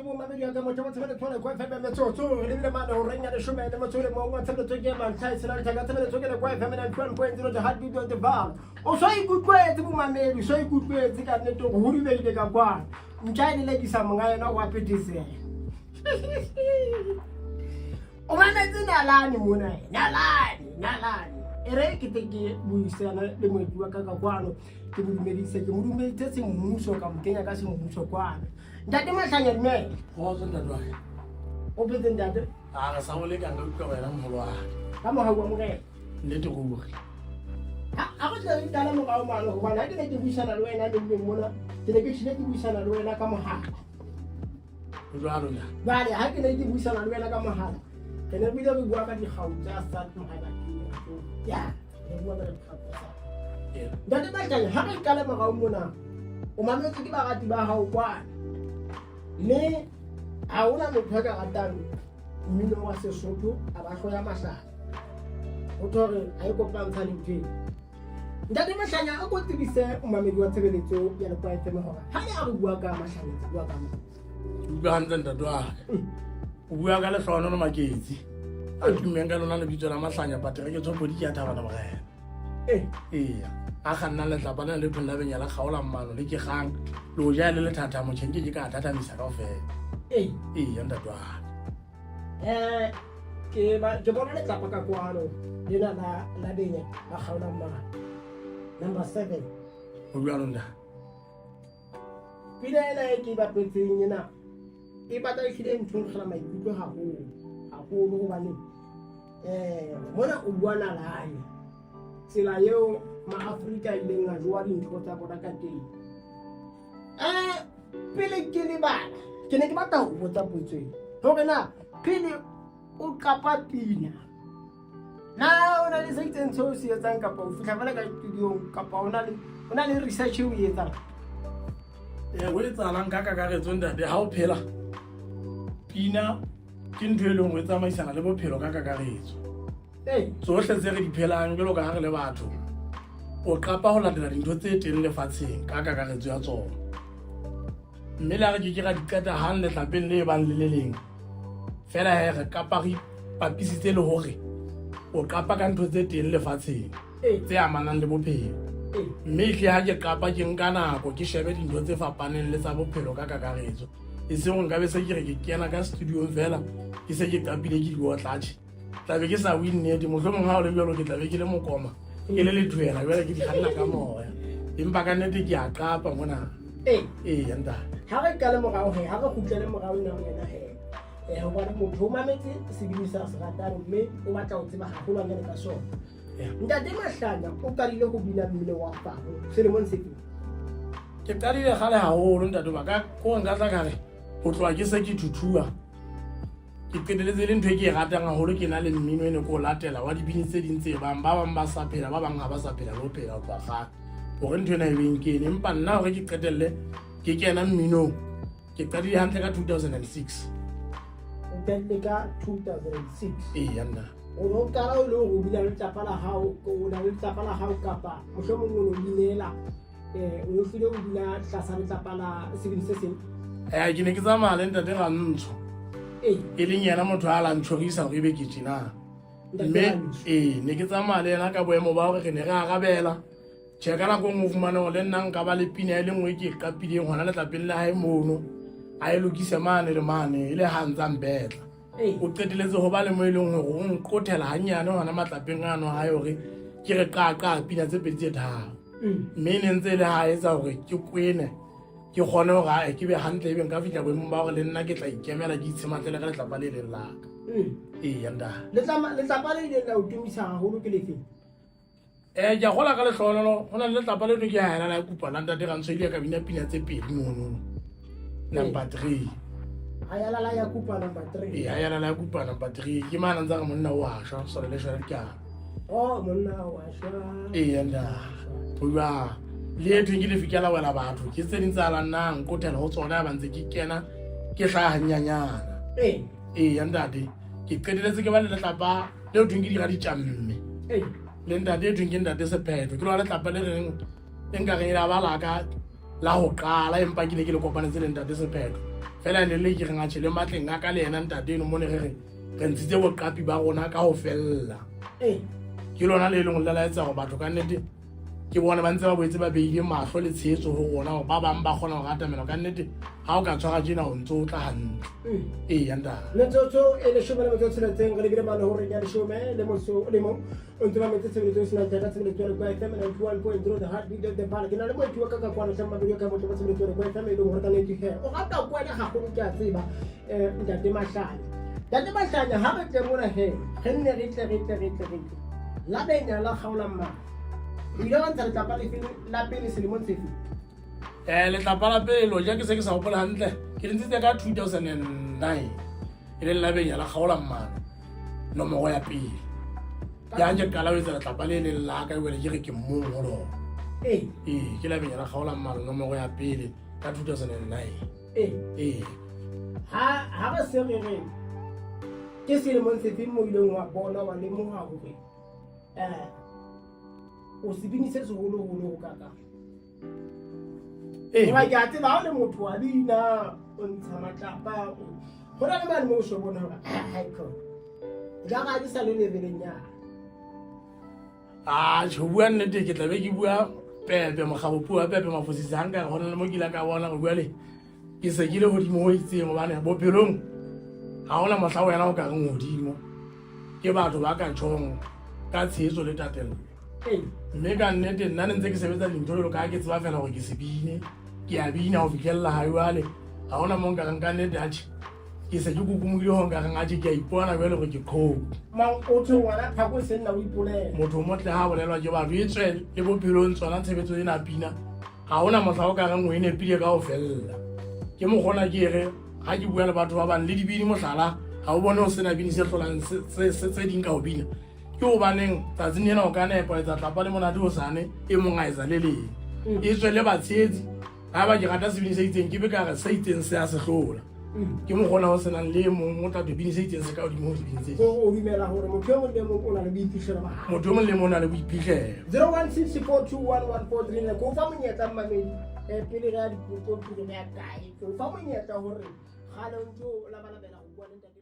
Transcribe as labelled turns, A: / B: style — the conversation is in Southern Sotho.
A: Metsotso bomamedi ya ka motho wa tshebeletso le kwa FM metsotso re lebile mane ho reng ya leshome le motso le mong wa tshebeletso ke mantlha e sena letheka tshebeletso ke le kwa FM 91.0 the heartbeat of the val o so ikutlwetse bomamedi o so ikutlwetse ka nnete gore ho dubeile ka kwana ntja e lelekisa monga yona wa phethesela o mametse nalane mona nalane nalane e re ke te ke buisana le moeti wa ka ka kwano ke mo dumedise ke mo dumeditse semmuso ka mo kenya ka semmuso kwano ntate Mahlanya dumela.
B: Kgotso ntate wa ka.
A: O phetse ntate?
B: A re sa o lekang ka utlwa wena mogolo wa ka.
A: Ka mogau wa Morena.
B: Nnete ruri.
A: A go tle re tala morao mane gobane ga ke ne ke buisana le wena neng mona ke ne ke tlile ke buisana le wena ka mogala.
B: Go jwalo na.
A: Jwale ha ke ne ke buisana le wena ka mogala re ne re bile re bua ka dikgau tsa sat mogala ya re bua ka dikgau tsa sat. Ntate Mahlanya ha re qale morao mona o mametse ke barati ba hao kwana mme ha hona motho a ka ratang mmino wa Sesotho a ba hloya mahlanya ho thwe hore ha e kopantsha le ntho eno. Ntate Mahlanya a ko tsebise momamedi wa tshebeletso ya Lekoa FM hore ha ne a re bua ka Mahlanya tse bua ka mang.
B: Utlwa hantle ntate wa ka. O bua ka Lehlohonolo Maketsi a tummeng ka lona lebitso la Mahlanya Patrick Tshopodi ke ya Thabana Morena.
A: Eh.
B: Eya, a kgannang letlapa lena le thong la benya la kgaola mmano le ke kgang le o ja le lethatha motjheng ke ke ka thathamisa kaofela.
A: Ee.
B: Eya ntate wa ka.
A: Eh, ke ba ke bona letlapa ka kwano lena la la benya la kgaola mmano. Number 7.
B: Ho jwalo ntate.
A: Pina ena e ke e bapetseng ena e batla e hlile e nthonkgela maikutlo haholo haholo hobane eh mona o bua nalane tsela eo maafrika a ileng a joa dintho tsa bona ka teng um pele ke lebala ke ne ke batla ho botsa potso ena hore na pele o qapa pina na o na le se itseng seo o se etsang kapa o fitlha fela ka studiong kapa o na le research e o e etsang?
B: Ee, go etsahalang ka kakaretso ntate ha o phela pina ke ntho e leng go e tsamaisana le bophelo ka kakaretso. Tsohle tse re di phelang jalo ka ha re le batho o qapa ho latela dintho tse teng lefatsheng ka kakaretso ya tsona mme le ha re ke ke ra di qeta hang letlapeng le bang le le leng fela he re kapa re ipapisitse le hore o qapa ka ntho tse teng lefatsheng tse amanang le bophelo mme ehle ha ke qapa ke nka nako ke shebe dintho tse fapaneng le tsa bophelo ka kakaretso e seng nka be se ke re ke kena ka studiong fela ke se ke qapile ke diotlatšhe tlabe ke sa bue nnete mohlomong ga o le jalo ke tlabe ke le mokoma ke le lethuela jale ke di kganna ka moya empa ka nnete ke a qapa mona.
A: Ee.
B: Ee ntate.
A: Ha re qale morao he ha re kgutlele morao nna yena he um hobane motho o mametse sebini sa se ratang mme o batla ho tseba haholwanyane ka sona. Ntate Mahlanya o qadile ho bina mmino wa famo selemong se feng?
B: Ke qadile kgale haholo ntate ba ka ko nka tla ka re ho tloha ke se ke thuthua ke qeteletse le ntho e ke e ratang haholo ke na le mmino e ne ke o latela wa dibini tse ding tse bang ba bang ba sa phela ba bang ha ba sa phela le ho phela ho tloha kgale hore ntho ena e beng kene empa nna hore ke qetelle ke kena mminong ke qadile hantle ka 2006.
A: O qadile ka 2006?
B: Ee nna.
A: O ne o qala o le hore o bina letlapa la hao o na le letlapa la hao kapa mohlomong o ne o binela um o ne o hlile o bina tlasa letlapa la sebini se seng?
B: Ee, ke ne ke tsamaya le ntate Rantsho e leng yena motho a la ntshorisa hore ebe ke tjena mme ee ne ke tsamaya le yena ka boemo ba hore re ne re arabela tjhe ka nako e nngwe o fumane hore le nna nka ba le pina e le nngwe e ke e qapileng hona letlapeng la hae mono a e lokise mane le mane e le ha ntsa mpetla o qeteletse ho ba le mo e leng hore o nqothela hannyane hona matlapeng ano hae hore ke re qaqa pina tse pedi tse tharo mme e ne ntse e le ha etsa hore ke kwene ke kgone hore ae ke be hantle ebe nka fihla boemong ba hore le nna ke tla ikemela ke itshematlele ka letlapa le leng la ka. Ee ntate.
A: Letlapa le ileng la o tumisa haholo ke lefeng?
B: Ee ke a gola ka lehlohonolo go na le letlapa le ke a ela la kopa la ntate Rantsho ile ka bina pina tse pedi mono number 3.
A: A yala la ya kupa number 3.
B: Ee a yala la ya kupa number 3 ke mana ntse re monna o a shwa sole le shwela dikana.
A: Oh monna o a shwa.
B: Ee nda o jwa le e thweng ke lefika la wela batho ke tse ding tsa la nna nkothela ho tsona ba ntse ke kena ke hlaha hanyanyana.
A: Ee.
B: Ee ntate ke qeteletse ke ba le letlapa leo thweng ke dira ditjamme.
A: Ee.
B: Le ntate e thweng ke ntate Sephetho ke lona letlapa le reng e nka reng la ba laka la ho qala empa ke ne ke le kopanetse le ntate Sephetho fela ne le ke reng atjhe le matleng a ka le yena ntate eno mo ne re re re ntshitse boqapi ba rona ka ho fella. Ke lona le leng le laetsa gore batho ka nnete ke bone ba ntse ba boetse ba beile mahlo le tshehetso ho rona gore ba bang ba kgona go atamela ka nnete ga o ka tshwara tjena o ntse o tla hantle. Ee ya ntate.
A: Metsotso e 16 re lebile mane horeng ya 11 o ntse mametse tshebeletso e senang thata, tshebeletso ya Lekwa FM 91.0, the heartbeat of the Park. Ke na le moeti wa ka ka kwano tlhe mabedi ka motho ba tshebeletso ya Lekwa FM, e leng gore ka nnete he o rata kwena gagolo, ke a tseba. Ntate Mahlanya, ntate Mahlanya, ha re tle mona he re nne re tle re tle re tle re tle la benya la kgaolang mane. O ile wa ntsha letlapa lefe la pele selemong sefe?
B: Letlapa la pele loja ke se ke sa gopola hantle, ke le ntshitse ka 2009, e leng la benya la kgaola mmano nomoro ya pele. Ke ha ke qala ho etsa letlapa le leng la ka, jwale ke re ke mong ho lona. Ee, ke la benya la kgaola mmano nomoro ya pele ka 2009. Ee.
A: Ha re se re re ke selemong sefeng mo ileng wa bona, wa lemoha hore o sebini se seholoholo ho kaka? Hoba ke a tseba ha o le motho wa bina, o ntsha matlapa, ho na le mane mo o so bona hore haikon jara ke sa le leveleng ya.
B: A tjho, bua nnete, ke tlabe ke bua pepe mokgabopuo wa pepe mafosisa ga nka re gona le mo ke ile ka bona go bua le ke se ke le godimo ho itseng, gobane bophelong ga gona mohla wena o ka reng godimo ke batho ba ka tjhong ka tshehetso le tatello. Mme ka nnete nna ne ntse ke sebetsa dintho jalo ka ke tseba fela gore ke se bine, ke a bina go fitlhelela ga jwale. Ga gona mo nka reng ka nnete atjhe ke se ke kokomokile go nka reng atjhe ke a ipona jale gore ke kgomo.
A: Mang o thwe ngwana phako se nna o ipolela.
B: Motho o motle ha bolelwa ke batho, e tswe le bophelong tsona tshebetso ena pina ga gona mohla o ka reng o e nepile ka go felela. Ke mokgona ke re ga ke bua le batho ba bang le dibini, mohlala, ga o bone o sena bini se hlolang tse ding ka ho bina, ke gobaneng tsatsing ena o ka nepa etsa tlapa le monate o sane e mong a etsa le leng. E tswe le batshehetsi ga ba ke rata sebini se itseng, ke be ka re se itseng se a se hlola. Ke mokgona o senang le e mong o tla to bini se itseng se ka godimo ho dibini tse.
A: O dumela gore motho e mong le mong o na le boiphihlelo ba hae.
B: Motho e mong le mong o na le boiphihlelo.
A: 016421143, ke o fa monyetla mmamedi, pele re ya dipotso, pele re ya kae, ke o fa monyetla gore gale o ntse o labalabela go bua le ntate.